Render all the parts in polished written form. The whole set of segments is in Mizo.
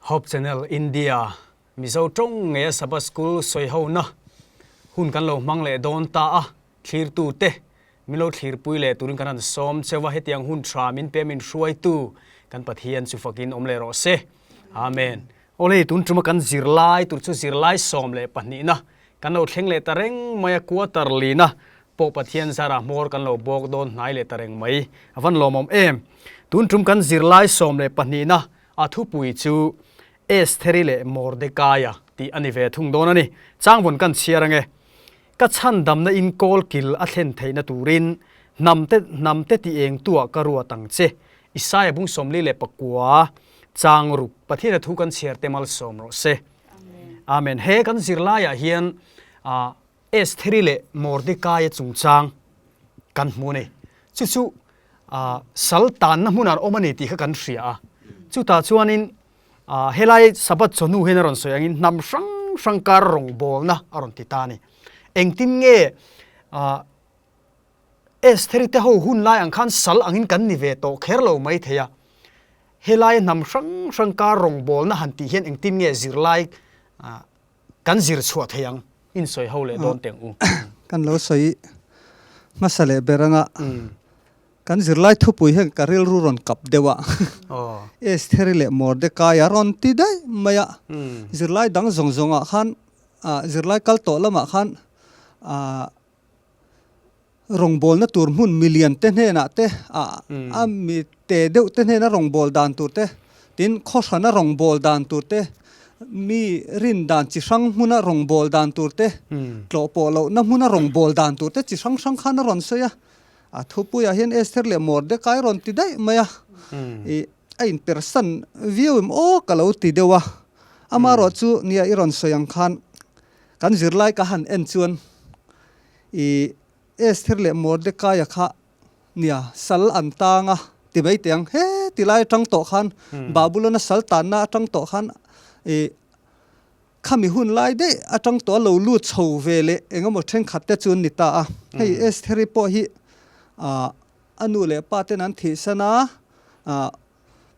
Hope Channel India Mizo tawng ngeia Sabbath School sawihona hun kan lo hmang leh dawn ta a, thlirtute min lo thlirpui leh turin kan han sawm cheu a, hetiang hun tha min pe min hruaitu kan Pathian chu fakin awm leh rawh se. Amen. Awle, tun tuma kan zirlai tur chu zirlai 12na kan lo thleng leh ta reng mai a, quarter lina pawh Pathian zara hmawr kan lo bawk dawn hnai leh ta reng mai. A van lawmawm em! Tun tum kan zirlai 12na a thupui chu Estheri leh Mordekaia tih a ni ve thung dawn a ni. Changvawn kan chhiar ange. Ka chhandamna in kawl kil a thlen theihna turin hnamte hnamte ti eng tuah ka ruat ang che. Isaia bung 49 chang ruk Pathian a thu kan chhiar te malsawm rawh se. Amen. He kan zirlaiah hian Estheri leh Mordekaia chungchang kan hmu a ni. Chu chu sal tanna hmunah an awm a ni tih kha kan hria a. Chutah chuanin helai Sabbath chawhnu hian a rawn sawi angin hnam hrang hrang kar rawngbawlna a rawn ti ta a ni. Engtin nge Estheri te ho hun lai ang khan sal angin kan ni ve tawh kher lo mai thei a. Helai hnam hrang hrang kar rawngbawlna han tih hian engtin nge zirlai kan zir chhuah thei ang? In sawi ho leh dawn teng u. Kan lo sawi hmasa leh ber anga kan zirlai thupui hian ka rilru rawn kap deuh a. Estheri leh Mordecai a rawn ti daih mai a. Zirlai dang zawng zawngah khan zirlai kal tawh lamah khan Rawngbawlna tur hmun milian te hnenah te, a mi te deuh te hnena rawngbâwl dan tur te, tin khawhrana rawngbâwl dan tur te, mi rin dan chi hrang hmuna rawngbâwl dan tur te, tlawh pawh lohna hmuna rawngbâwl dan tur te chi hrang hrang khan a rawn sawi a. A thupuiah hian Esther leh Mordecai rawn ti daih mai a, ih a inpersan viau em aw ka lo ti deuh a. Amaherawhchu nia i rawn sawi ang khan kan zirlai ka han en chuan I Esther leh Mordekaia kha nia sal an tang a ti mai teh ang. He ti lai atang tawh khan Babulon-a sal tanna atang tawh khan i khami hun lai daih atang tawh a lo lut chho ve leh eng emaw thenkhat te chu an ni ta a. Hei Estheri pawh hi a nu leh pa ten an thihsan a,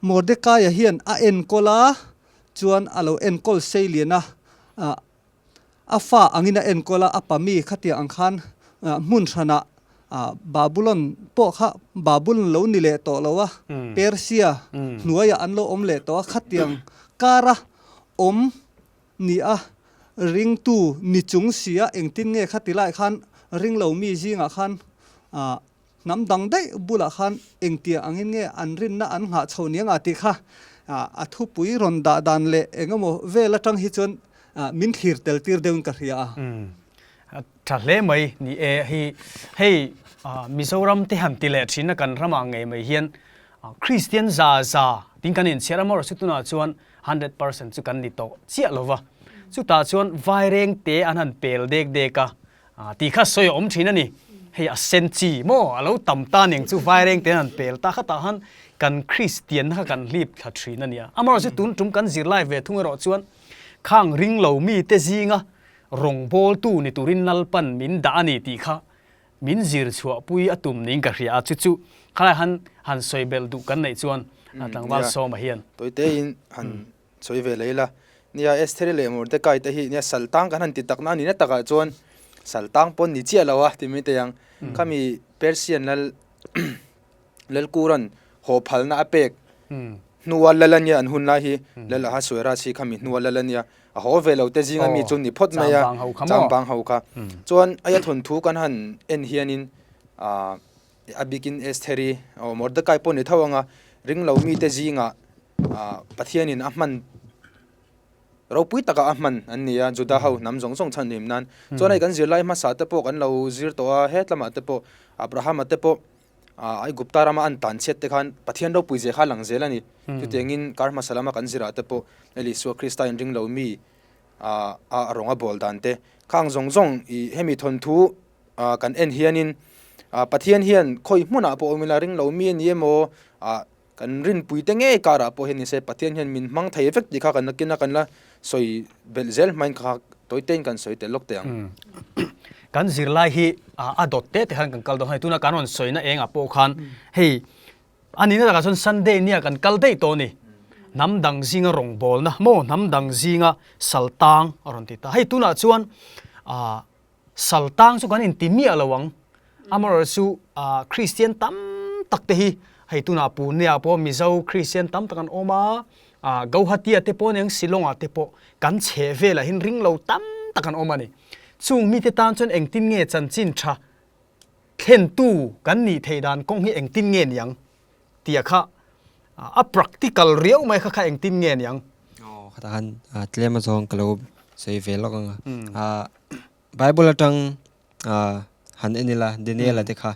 Mordekaia hian a enkawl a, chuan a lo enkawl sei lian a. A fa angin a enkawl a, a pa mi khatiang ang khan hmun hranah Babulon pawh kha Babulon lo ni leh tawh lo a, Persia hnuaiah an lo awm leh tawh a, khatiang kara awm ni a ringtu ni chung si a, engtin nge khati lai khan ringlo mi zingah khan hnam dang daih bulah khan engtiang angin nge an rinna an nghah chho niang a tih kha a thupui rawn dah dan leh eng emaw vel atang hi chuan min thlir tel tir deuhin ka hria a. Tha hle mai ni e hi hei Mizoram te han ti leh thin a kan ramah ngei mai hian Kristian za za tin kan inchhiar a maw rawh chu tunah chuan 100% chu kan ni tawh chiah lova chutah chuan vaireng te an han pel dek dek a Tih kha sawi a awm thin a ni. Hei a sen chi maw a lo tam ta ning chu vaireng te an pel ta khatah han kan Kristian kha kan hlip thla thin a nia. Amaherawhchu tun tum kan zirlai ve thung erawh chuan khang ring lo mite zinga rawngbawltu ni turin Lalpan min dah a ni tih kha min zir chhuahpui a tum niin ka hria a. Chu chu khalai han han sawi belh duh kan neih chuan tlangval Sawma hian. Tawitein han Sawi ve leh ila, nia Estheri leh Mordecai te hi nia saltang kan han ti takna a ni na takah chuan saltang pawn ni chiah lo a ti mai thei ang. Khami Persian lal Lalkuran haw phalna a pek hnua lal a nia an hun lai hi Lal Ahasuerus hi khami hnua lal a nia a haw ve lo te zinga mi chu ni phawt mai a Chambang ho kha. Chuan aia thawnthu kan han en hianin ah a bikin Estheri aw Mordecai pawh ni tho anga ring lo mite zingah Pathianin a hman ropui taka a hman an ni a, Juda ho hnam zawng zawng chhan hlim nan. Chuan hei kan zirlai hmasa te pawh kan lo zir tawh a, hetlamah te pawh Abrahama te pawh Aigupta rama an tan chhiat te khan Pathian ropui zia kha a lang zel a ni. Chutiangin kar hmasa lama kan zirah te pawh Isua Krista inring lo mi a rawng a bawl dan te khang zawng zawng i hemi thawnthu kan en hianin Pathian hian khawi hmunah pawh awm ila ring lo mi a ni emaw kan rinpui te ngei karah pawh hian nise Pathian hian min hmang thei vek tih kha kan nakin a kan la sawi belh zel hmain kha tawi tein kan sawi tel lawk teh ang. Kan zirlai hi a dawt te te khan kan kal dawn hei tuna kan rawn sawina engah pawh khan hei a nihna takah chuan Sunday nia kan kal daih tawh a ni. Hnam dang zinga rawngbawlna maw hnam dang zinga sal tang a rawn ti ta. Hei tunah chuan ah sal tang chu kan inti miah lo ang. Amaherawhchu ah Kristian tam tak te hi hei tunah Pune ah pawh Mizo Kristian tam tak an awm a, ah Gauhati ah te pawh aniang Shillong ah te pawh kan chheh velah hian ring lo tam tak an awm a ni. Chung mite tan chuan engtin nge chanchin tha thlentu kan nih theih dan kawng hi engtin nge niang tia kha a practical riau mai kha kha engtin nge niang. Aw khatah khan tlem a zawng ka lo sawi ve lawk ang a. Bible atang han en ila Daniel-a te kha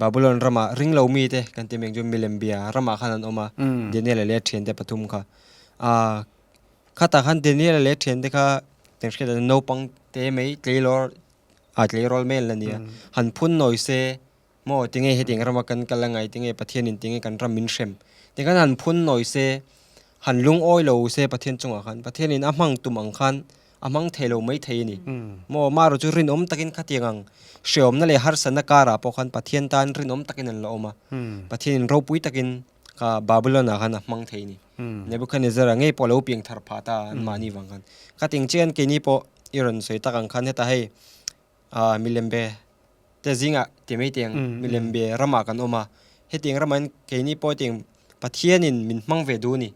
Babylon ramah ring lo mi te kan ti mek chu milem bia ramah khan an awm a Daniel-a leh a thiante pathum kha. Khatah khan Daniel-a leh a thiante kha hriat naupang te mai tleilawr a tleirawl mai an la ni a, han phun nawi se maw tinge hetiang rama kan kal angai tinge Pathianin tinge kan ram min hrem ti khan han phun nawi se han lungawi lo se Pathian chungah khan Pathianin a hmang tum ang khan a hmang thei lo mai thei a ni maw amaherawh chu rinawm takin khatiang ang hreawmna leh harsatna karah pawh khan Pathian tan rinawm takin an la awm a Pathianin ropui takin kha Babylon ah khan a hmang thei a ni Nebuchadnezzar-a ngei pawh a lo piang thar phah ta an mahni vang khan khatiang chian keini pawh I rawn sawi tak ang khan heta hei ah milembe te zingah ti mai teng milembe ramah kan awm a, hetiang ramah hian keini pawh hetiang Pathianin min hmang ve duh a ni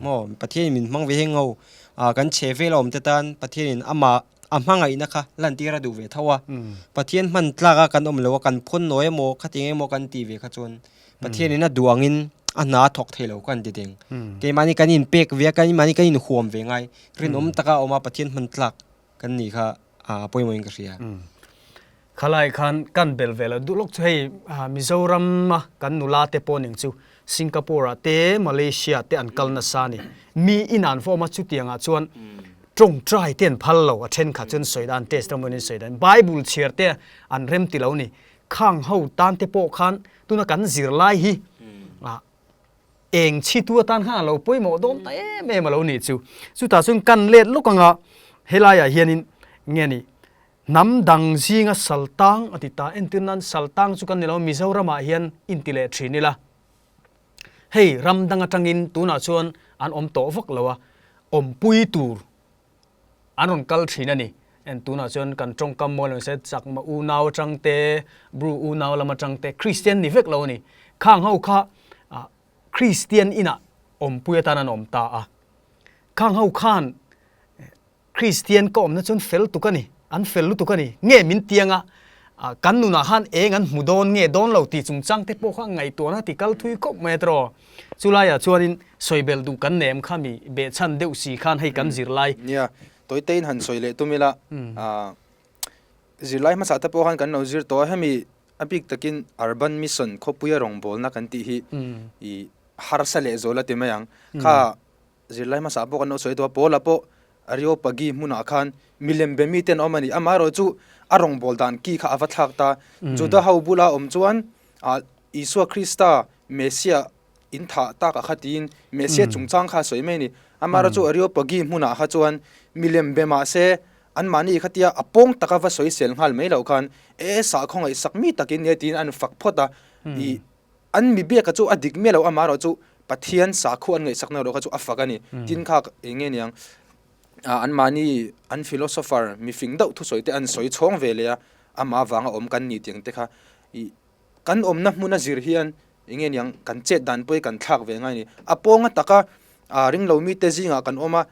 maw Pathianin min hmang ve hi ngo ah kan chhe vel a awm te tan Pathianin amah a hmangaihna kha lantir a duh ve tho a, Pathian hman tlak a kan awm lo a kan phawn nawi emaw khatiang emaw kan tih ve kha chuan Pathianin a duh angin a hna a thawk thei lo kha an ti ding. Keimahni kan inpek ve a, keimahni kan inhuam ve ngai. Rinawm taka awm a Pathian hman tlak kan nih kha a pawimawhin ka hria. Khalai khan kan bel ve lo duh lawk chu hei Mizoram a kan nula te pawh ning chu Singapore ah te Malaysia te an kal nasa a ni. Mi in an va awm a chutiang ah chuan tawngtai te an phal lo a thenkhat chuan sawi dan testimony an sawi dan Bible chhiar te an rem ti lo a ni. Khang ho tan te pawh khan tuna kan zirlai hi eng chhitu atan khan a lo pawimawh dawn ta em em a lo nih chu. Chutah chuan kan let lawk anga helaiah hianin nge ni hnam dang zinga saltang a ti ta. Entir nan saltang chu kan ni lo Mizoramah hian inti leh thin ila. Hei ram dang atangin tunah chuan an awm tawh vak lo a, awmpui tur An rawn kal thin a ni. En tunah chuan kan tawngkam mawi lo se Chakma unau atang te, Bru unau lam atang te Kristian ni vek lo a ni. Khang ho kha Kristian inah awmpui atan an awm ta a. Khang ho khan Kristian ka awmna chuan fel tuk a ni, an fel lutuk a ni. Nge min tiang a, kan nunah khan eng an hmu dawn nge dawn lo tih chungchang te pawh kha ngaihtuahna ti kal thui khawp mai a tiraw. Chulaiah chuanin sawi belh duh kan nem kha mi behchhan deuh si khan hei kan zirlai. Nia, tawitein han sawi leh tum ila, zirlai hmasa te pawh khan kan lo zir tawh a, hemi a bik takin Urban Mission khawpuia rawngbawlna kan tih hi i harsa leh zual a ti mai ang. Kha zirlai hmasa pawh kan lo sawi tawh a, Paula pawh Areopagi hmunah khan milem be mite an awm a ni. Amaherawhchu a rawngbâwl dan ki kha a va thlâk ta. Juda ho bula awm chuan Isua Krista Messiah in thah takah kha tiin Messiah chungchang kha a sawi mai a ni. Amaherawhchu Areopagi hmunah kha chuan milem be mah se anmahni khatia a pawng taka va sawi sel nghal mai loh khan e sahkhaw ngaihsak mi takin nia tiin an fak phawt a. I An mi biaka chu a dik miah lo, amaherawhchu Pathian sakhua an ngaihsakna erawh kha chu a fak a ni. Tin kha eng nge niang, anmahni an philosopher mifing deuh thusawi te an sawi chhawng ve leh a, amah avanga awm kan ni tih ang te kha ih kan awmna hmuna zir hian eng nge niang kan chet dan pawh hi kan thlak ve ngai a ni. A pawnga taka ringlo mite zingah kan awm a,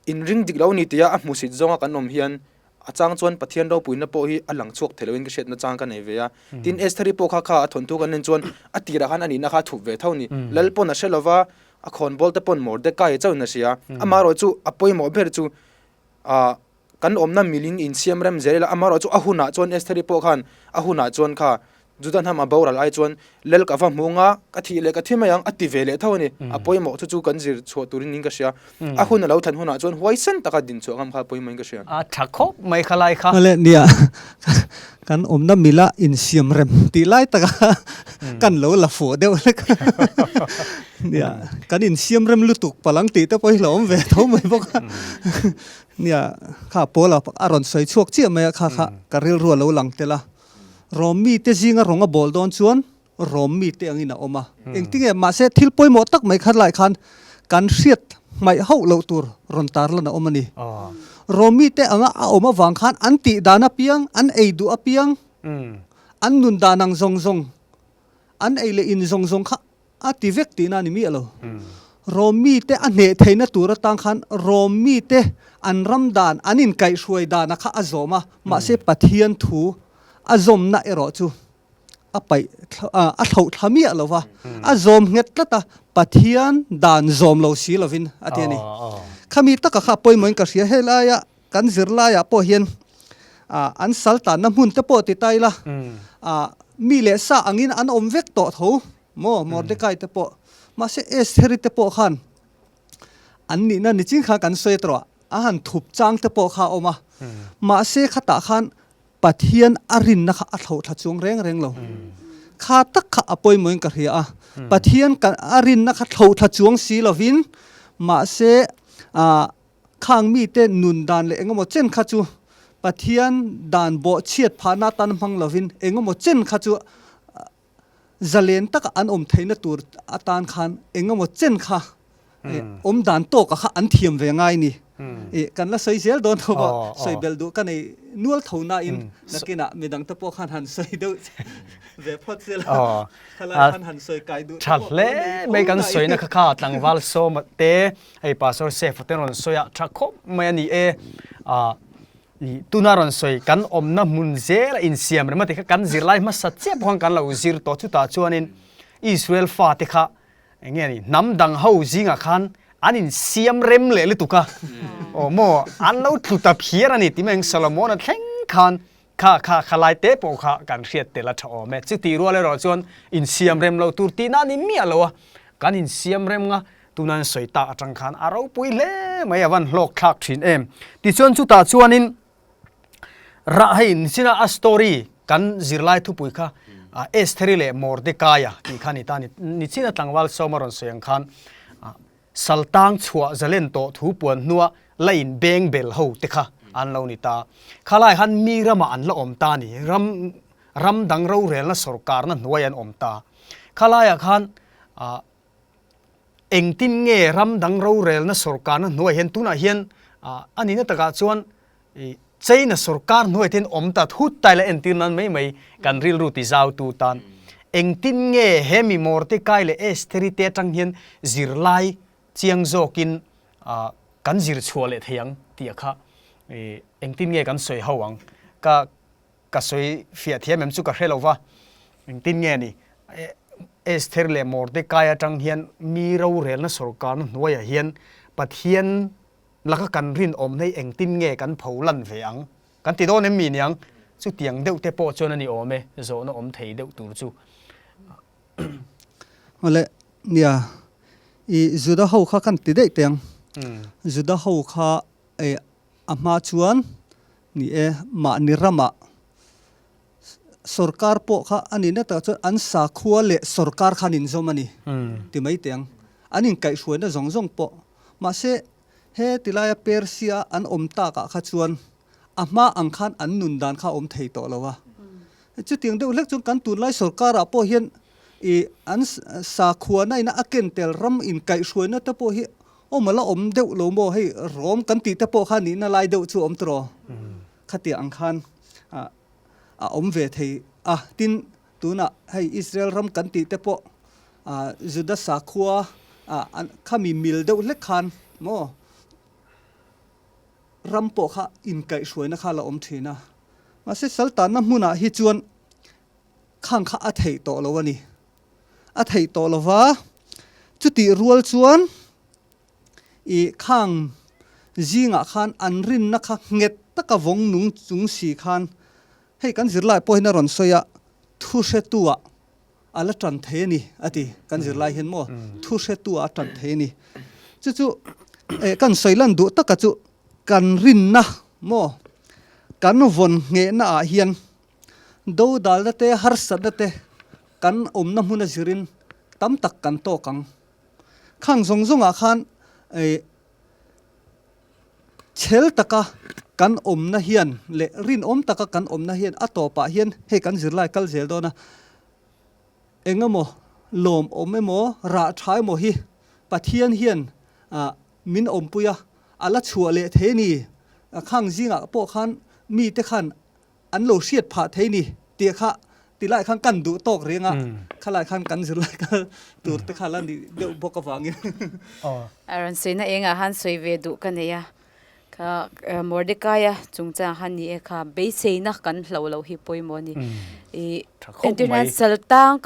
Inring dik lo ni tia a hmusit zawnga kan awm hian a chang chuan Pathian ropuina pawh hi a lang chhuak thei loin ka hriatna chang ka nei ve a. Tin, Estheri pawh kha kha a thawnthu kan en chuan a tirah khan a nihna kha a thup ve tho ni. Lal pawn a hre lo va, a khawnbawl te pawn Mordecai chauhin a hria. Amaherawh chu a pawimawh ber chu ah kan awmna milin insiam rem zel ila, amaherawh chu a hunah chuan Estheri pawh khan a hunah chuan kha Juda hnam a boral ai chuan Lal ka va hmu nga, ka thih leh ka thi mai ang a ti ve leh tho a ni. A pawimawh chu chu kan zir chhuah turin in ka hria. A hun a lo than hunah chuan huaisen taka din chhuah ngam kha a pawimawhin ka hria. A tha khawp mai kha lai kha. Awle nia, kan awmna mila insiam rem tih lai taka kan lo la fuh deuh hlek a. Nia, kan insiam rem lutuk palang tih te pawh hi lo awm ve tho mai bawk a. Nia, kha Paula a rawn sawi chhuak chiah mai a, kha kha ka rilru a lo lang tel a. Rom mite zinga rawng a bawl dawn chuan Rom mite angin a awm a. Engtinge mahse thil pawimawh tak mai khat lai khan kan hriat hmaih hauh loh tur rawn tarlan a awm a ni. Rom mite anga a awm avang khan an tih dan apiang, an ei duh apiang, an nun dan ang zawng zawng, an ei leh in zawng zawng kha a ti vek tihna a ni miah lo. Rom mite a hneh theihna tur atang khan Rom mite an ram dan, an inkaihhruai dana kha a zawm a, mahse Pathian thu a zawmna erawh chu a paih a thloh thla miah lo va, a zawm nghet tlat a, Pathian dan zawm lo si lovin a ti a ni. Khami taka kha pawimawhin ka hria, helaia kan zirlaiah pawh hian an sal tanna hmun te pawh ti ta ila, mi leh sa angin an awm vek tawh tho maw, Mordecai te pawh, mahse Estheri te pawh khan an nihna nichin khan kan sawi a tawh a, a han thup chang te pawh kha a awm a, mahse khatah khan Pathian a rinna kha a thloh thla chuang reng reng lo. Kha tak kha a pawimawhin ka hria a. Pathian a rinna kha thloh thla chuang si lovin, mahse khang mite nun dan leh engemaw chen kha chu Pathian dan bawhchhiat phahna atan hmang lovin engemaw chen kha chu zalen taka an awm theihna tur atan khan engemaw chen kha awm dan tawka kha an thiam ve ngai ni. Kan la sawi zel dawn tho a, sawi belh duh ka nei nual tho nain nakinah midang te pawh khan han sawi deuh ve phawt se la, khalai khan han sawi kai duh te pawh ka la nei tho nain. Kan sawina kha kha tlangval sawma te hei Pastor Safe te rawn sawi a tha khawp mai a ni e. I tuna rawn sawi kan awmna hmun zela insiam rem a ti kha kan zirlai hmasa chiah pawh khan kan lo zir tawh. Chutah chuanin Israel fate kha eng nge ni hnam dang ho zingah khan an insiam rem leh lutuk a, aw maw an lo tlu ta phiar a ni tih mai ang Solomon-a thleng khan kha kha khalai te pawh kha kan hriat tel a tha awm e. Chutih rual erawh chuan insiam rem lo tur tihna a ni miah lo a, kan insiam rem nga Tuna an sawi tak atang khan a ropui hle mai a van hlawk thlak thin em. Tichuan chutah chuanin rah hei nichina a story kan zirlai thupui kha Estheri leh Mordekaia tih kha a ni ta a ni. Nichina tlangval sawma rawn sawi ang khan saltang chhuah zalen tawh thu puan hnua la in beng bel ho te kha an lo ni ta. Khalai khan mi ramah an la awm ta a ni. Ram ram dang rorelna sawrkarna hnuai an awm ta. Khalaiah khan Engtin nge ram dang rorelna sawrkarna hnuaiah hian tunah hian a nihna takah chuan China sawrkar hnuaiah te hian awm ta thut ta ila entir nan mai mai kan rilru ti zautu tan engtin nge he mi Mordecai leh Estheri te atang hian zirlai chiang zawkin kan zir chhuah leh thei ang tih a kha engtin nge kan sawi ho ang ka Ka sawi fiah thiam em chu ka hre lo va, engtin nge ni? Esther leh Mordecai atang hian mi rorelna sawrkarna hnuaiah hian Pathian laka kan rinawmna hi engtin nge kan pho lan ve ang? Kan ti dawn em mi niang? Chutiang deuh te pawh chuan a ni awm e, zawhna awm thei deuh tur chu. Awle, nia, i Juda ho kha kan ti daih teh ang. Juda ho kha A hma chuan, ni e, mahni ramah sorkar pawh kha a nihna takah chuan an sakhua leh sorkar kha an inzawm a ni ti mai teh ang. An inkaihhruaina zawng zawng pawh. Mahse, he tilaia Persia an awm takah kha chuan a hma ang khan an nun dan kha a awm thei tawh lo a. Chutiang deuh hlek chuan kan tunlai sorkarah pawh hian ih an sakhuana ina a ken tel ram inkaihhruaina te pawh hi Awm a la awm deuh lo maw hei rawm kan tih te pawh kha nihna lai deuh chu a awm tawh khatiang ang khan a awm ve thei a tin tunah hei Israel ram kan tih te pawh Juda sakhua khami mil deuh hlek khan maw ram pawh kha inkaihhruaina kha a la awm thin a mahse saltanna hmunah hi chuan khang kha a theih tawh lo a ni. A theih tawh lo va, chutih rual chuan i khang zingah khan an rinna kha nghet taka vawng nung chung si khan hei kan zirlai pawh hian a rawn sawi a, thu hretuah a la tan thei a ni a ti, kan zirlai hian maw thu hretuah a tan thei a ni. Chu chu kan sawi lan duh taka chu kan rinna maw kan vawn nghehna ah hian Dodalna te, harsatna te kan awmna hmun a zirin tam tak kan tawk ang. Khang zawng zawngah khan chhel taka kan awmna hian leh rinawm taka kan awmna hian a tawpah hian hei kan zirlai kal zel dawn a, eng emaw lawmawm emaw rah tha emaw hi. Pathian hian min awmpui a, a la chhuah leh thei a ni. Khang zingah pawh khan mite khan an lo hriat phah thei ni tih kha tilai khan kan duh tawk reng a, khalai khan kan zirlai kal tur te kha la ni deuh bawk avangin. A rawn sawina engah khan sawi ve duh ka nei a, kha Mordecai-a chungchang khan ni e kha beiseina kan hloh loh hi pawimawh a ni. Ih entirnan saltang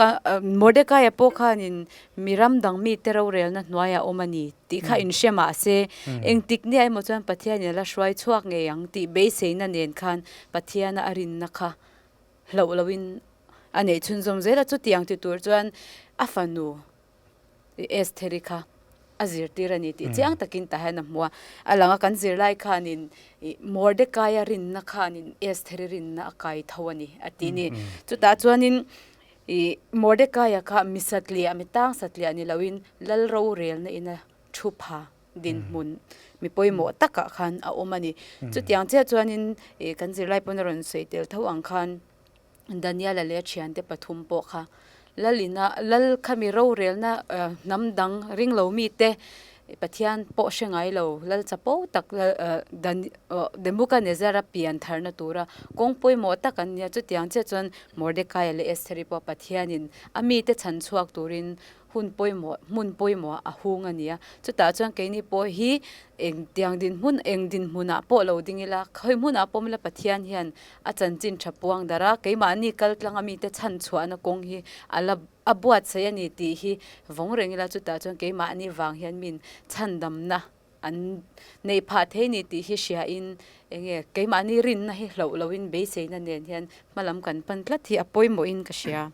Mordecai-a pawh khanin mi ram dang mite rorelna hnuaiah awm a ni tih kha inhre mah se, engtik nia emaw chuan Pathianin a la hruai chhuak ngei ang tih beiseina nen khan Pathiana a rinna kha hlauh loin a neih chhunzawm zel a. Chutiang ti tur chuan a fanu Estheri kha a zirtir a ni tih chiang takin tah hian a hmu a. A langa kan zirlai khanin Mordecai-a rinna khanin Estheri rinna a kai tho a ni a ti ni. Chutah chuanin Ih, Mordekaia kha mi satliah, mi tang satliah ni loin lal rorelna ina thu pha dinhmun mi pawimawh takah khan a awm a ni. Chutiang chiah chuanin ih kan zirlai pawn a rawn sawi tel tho ang khan Daniela leh a thiante pathum pawh kha lal ina lal kha mi rorelna hnam dang ringlo mite Pathian pawh hre ngai lo, lal chapo tak Nebuchadnezzar-a pian tharna tura kawng pawimawh tak an nia. Chutiang chiah chuan Mordecai-a leh Estheri pawh Pathianin a mite chhan chhuak turin hun pawimawh, hmun pawimawh a hung a ni a. Chutah chuan keini pawh hi engtiang dinhmun, eng dinhmunah pawh lo ding ila, khawi hmunah pawh awm ila Pathian hian a chanchin tha puang darh a, keimahni kaltlanga mite chhan chhuahna kawng hi a la A buatsaih a ni tih hi vawng reng ila chutah chuan keimahni vang hian min chhandamna an neih phah thei ni tih hi hria in enge keimahni rinna hi hloh lo in beiseina nen hian hmalam kan pan tlat hi a pawimawh in ka hria.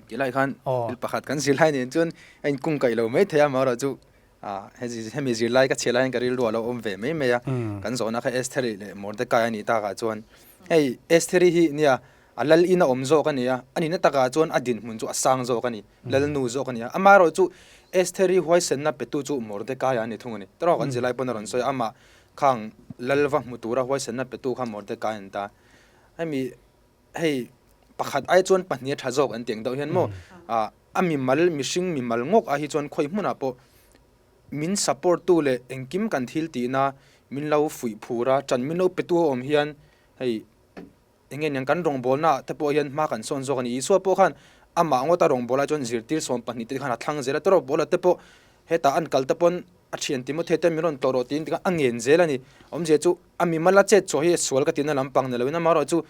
Tilai khan thil pakhat kan zirlai nen chuan a inkung kaih lo mai thei a, amaherawhchu Hemi zirlai ka chhiah lai hian ka rilru a lo awm ve mai mai a, kan zawhna kha Estheri leh Mordecai a nih takah chuan hei Estheri hi nia a lal in a awm zawk a ni a, a nihna takah chuan a dinhmun chu a sang zawk a ni, lalnu zawk a ni a, amaherawh chu Estheri huaisenna petu chu Mordecai a ni thung a ni. Tawrh kan zirlai pawn a rawn sawi a, amah khang lal va hmu tura huaisenna petu kha Mordecai a ni ta. Hemi hei pakhat ai chuan pahnih a tha zawk an tih ang deuh hian maw ah a mimal mihring mimal ngawk ah hi chuan khawi hmunah pawh min support tu leh engkim kan thil tihna min lo fuih phur a ṭan min lo pe tu a awm hian hei eng nge niang kan rawngbawlna ah te pawh hian hma kan sawn zawk a ni Isua pawh khan amah ngawta rawngbawlah chuan zirtir sawm pahnih te khan a thlang zel a tawrh bawla te pawh hetah an kal te pawn a thian Timothea te min rawn tlawh rawh tiin tikhan a ngen zel a ni awmzia chu A mimal a chet chhuah hi sual ka tihna lampang ni loin amaherawh chu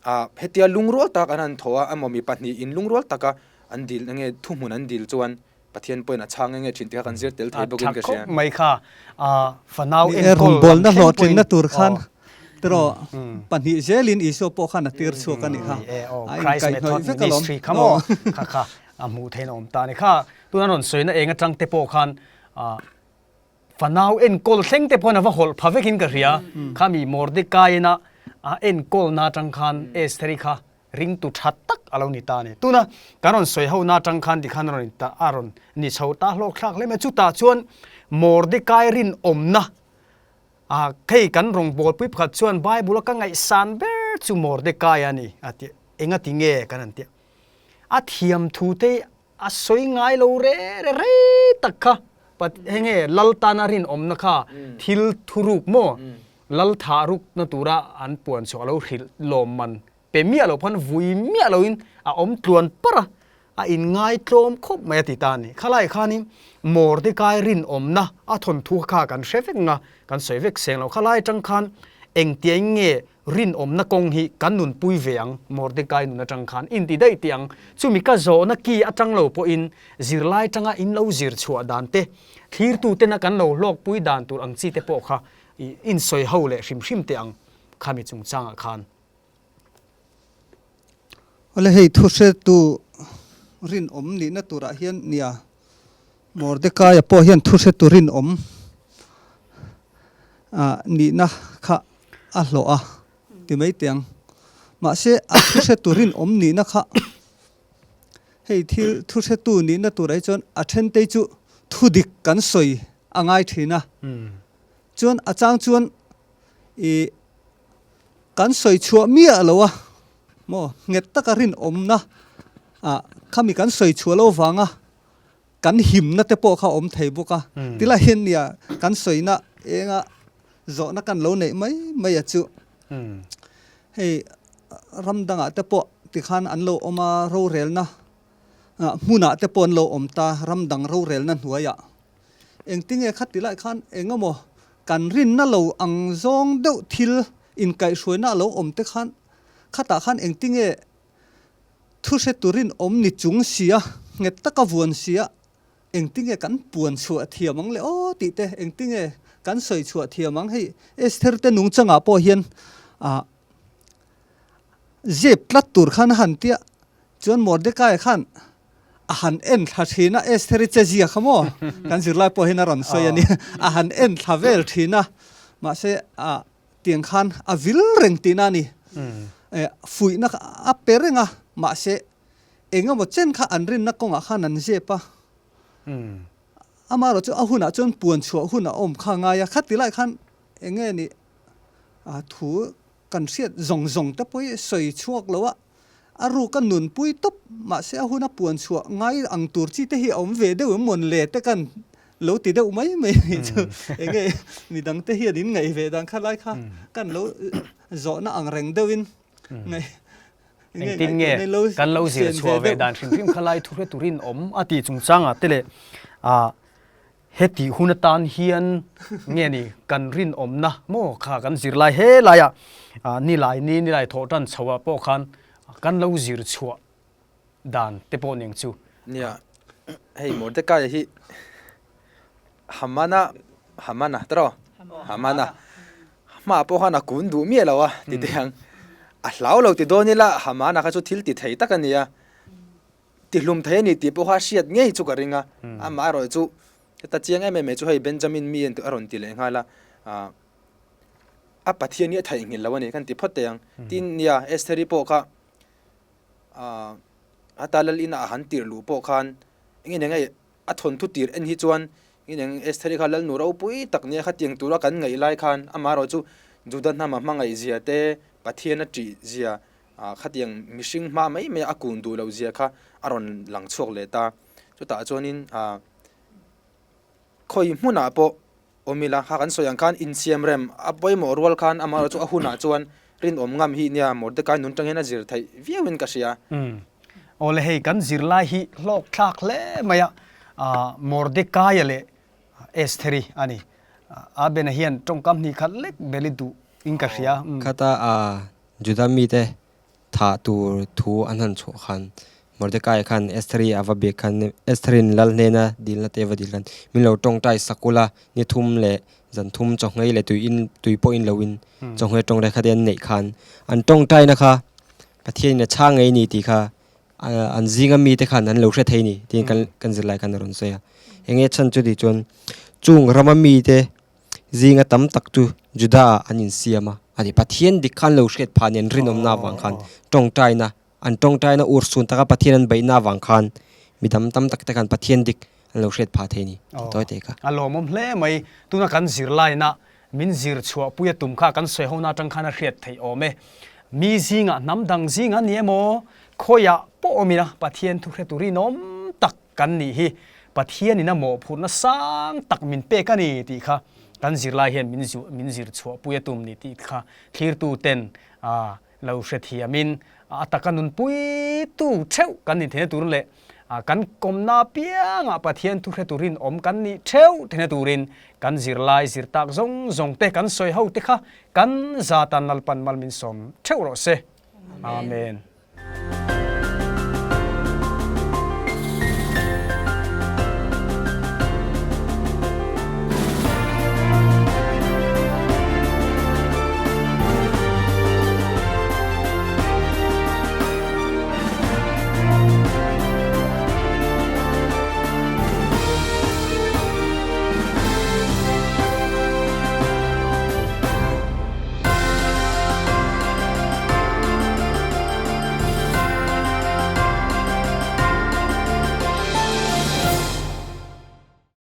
ah hetia lungrual tak an han thaw a emaw mi pahnih in lungrual taka an dil enge thuhmun an dil chuan Pathian pawhin a chhang enge thin tih kha kan zir tel thei bawkin ka hria. A tha khawp mai kha ah fanau Ni e, enkawl lam rawngbawlna thleng pawhin hlawhtlinna tur khan aw. tiraw pahnih zelin Isua pawh khan a tir chhuak a nih kha. Ni e aw A Christ inkaihhnawih Method vek alawm. Ministry kha maw kha kha a hmuh theihna awm ta a ni kha. Tuna rawn sawina eng atang te pawh khan ah Fanau enkawl thleng te pawhin a va hawlh pha vekin ka hria. Khami Mordecai-ina a enkawlna atang khan Estheri kha ringtu tha tak a lo ni ta a ni. Tuna kan rawn sawi hona atang khan tikhan a rawn a rawn ni chho ta hlawk thlak hle mai. Chutah chuan Mordecai rinawmna a hei kan rawngbawlpui pakhat chuan Bible-a ka ngaihsan ber chu Mordecai a ni a ti. Engati nge kan han tia. A thiam thu te A sawi ngai lo re re rei tak kha pat hei nge lal tana rinawmna kha thil thuruk maw lal thah rukna tura an puan chhuah a lo hrilh lawm man pe miah lo phan vui miah loin a awm tluan par a, a inngai tlawm khawp mai a ti ta a ni. Khalai khanin Mordecai rinawmna a thawnthu kha kan hre vek nga kan sawi vek seng lo. Khalai atang khan engtiang nge Rinawmna kawng hi kan nunpui ve ang, Mordecai nun atang khan inti daih tih ang. Chumi ka zawhna ki atang lo pawhin zirlai tanga in lo zir chhuah dan te, thlirtu tena kan lo hlawkpui dan tur ang chi te pawh kha i insawi ho leh hrim hrim teh ang khami chungchangah khan. Awle hei thuhretu rinawm nihna turah hian nia Mordecai-a pawh hian thuhretu rinawm nihna kha a hlawh a ti mai teh ang. Mahse, a thuhretu rinawm nihna kha hei thil thuhretu nihna turah hi chuan a thentei chu thudik kan sawi a ngai thin a. Chuan a chang chuan ih kan sawi chhuah miah lo a maw nghet taka rinawmna ah khami kan sawi chhuah lo vang a. kan himna te pawh kha a awm thei bawk a. Tilai hian nia kan sawina enga zawhna kan lo neih mai mai a chu. Hei ram dangah te pawh tikhan an lo awm a, rorelna hmunah te pawh an lo awm ta, ram dang rorelna hnuaiah. Engtinge kha tilai khan eng emaw kan rinna lo ang zawng deuh thil inkaihhruaina a lo awm te khan khatah khan engtinge thu hre turin awm ni chung sia, nghet taka vuan sia, engtinge kan puan chhuah thiam ang le aw tih te, engtinge kan sawi chhuah thiam ang hei Esther te nungchangah pawh hian ah zep tlat tur khan a han tia chuan Mordecai khan a han en thla thin a, Esther i che zia kha maw kan zirlai pawh hian a rawn sawi a ni, a han en thla vel thin a, mahse ah tiang khan a vil reng tihna a ni. Fuihna kha a pe reng a, mahse eng emaw chen kha an rinna kawngah khan an zep a. Amaherawhchu a hunah chuan puan chhuah hun a awm kha a ngai a, khati lai khan eng nge ni thu kan hriat zawng zawng te pawh hi sawi chhuak lo a, A ruk a nunpui tawp, mahse a hun a puan chhuah ngai ang tur chi te hi a awm ve deuh em mawn le te kan lo ti deuh mai mai a nih chu. Enge midang te hian in ngaih ve dan kha lai kha kan lo zawhna ang reng deuhin ngaih enge Engtin nge ngaihtuahna lo kan lo zir sian ve chhuah ve deuh. dan hrim hrim kha lai thu hre turin awm a tih chungchangah te leh ah Heti hun atan hian nge ni kan rinawmna maw kha kan zir lai he laiah nilai ni nilai thawh tan chho ah pawh khan kan lo zir chhuah dan te pawh ning chu. Nia, hei Mordecai hi Hamana, Hamana tawh Hamana hmaah pawh khan a kun duh miah lo a ti teh ang. A hlau lo ti dawn ila Hamana kha chu thil ti thei tak a nia. Tihlum thei a ni tih pawh kha hriat ngei chu ka ring a, amah erawh chu heta chiang em em mai chu hei Benjamin mi a rawn ti leh nghal a, ah a Pathian hi a theihnghilh lo a ni kan ti phawt teh ang. Tin, nia Estheri pawh kha ah heta lal ina a han tirh luh pawh khan eng eng nge a thawnthu tir en hi chuan eng eng Estheri kha lalnu ropui tak nia khatiang tura kan ngaih lai khan amah erawh chu Juda hnama hmangaih zia te Pathian a ṭih zia Ah khatiang mihring hma mai mai a kun duh loh zia kha a rawn lang chhuak leh ta. Chutah chuanin ah khawi hmunah pawh awm ila kha kan sawi ang khan insiam rem a pawimawh rual khan amaherawh chu a hunah chuan rinawm ngam hi nia Mordecai nun tang hian a zir theih viau in ka hria. Umm awle hei kan zirlai hi hlawk thlak hle mai a, ah Mordecai-a leh Estheri a ni. Abena hian tawngkam hnih khat lek bel i duh in ka hria. Khata Juda mite thah tur thu an han chhuah khan Mordecai khan Estheri a va biak khan Estheri'n lal hnena dilna te a va dil khan min lo tawngtai sak ula ni thum leh zan thum chawhngei leh tui in tui pawh in lo in chawhngei tawngtai kha te an neih khan an tawngtaina kha Pathianin a chhang ngei ni tih kha an zinga mite khan an lo hre thei ni tiin kan kan zirlai khan a rawn sawi a. Enge chhan chu tih chuan chung rama mite zinga tam tak chu Juda ah an insiam a, a ni. Pathian dik khan lo hriat phah nen rinawmna avang khan tawngtaina, an tawngtaina ur sun taka Pathian an beihna avang khan mi dam tam tak te khan Pathian dik an lo hriat phah thei a ni tih tawi teh kha. A lawmawm hle mai. Tuna kan zirlaina min zir chhuahpui a tum kha kan sawi hona atang khan a hriat theih awm e. Mi zingah hnam dang zingah ni emaw khawiah pawh awm ila Pathian thu hre tur rinawm tak Kan nih hi Pathianin a mawhphurhna sang tak min pek a ni tih kha kan zirlai hian min min zir chhuahpui a tum ni tih kha thlirtuten lo hrethiamin a taka nunpuitu theuh kan nih theihna tur leh kan kawmna apiangah Pathian thu hre turin awm kan nih theuh theihna turin kan zirlai zir tak zawng zawng te kan sawi ho te kha kan zatan Lalpan mal min sawm theuh rawh se. Amen.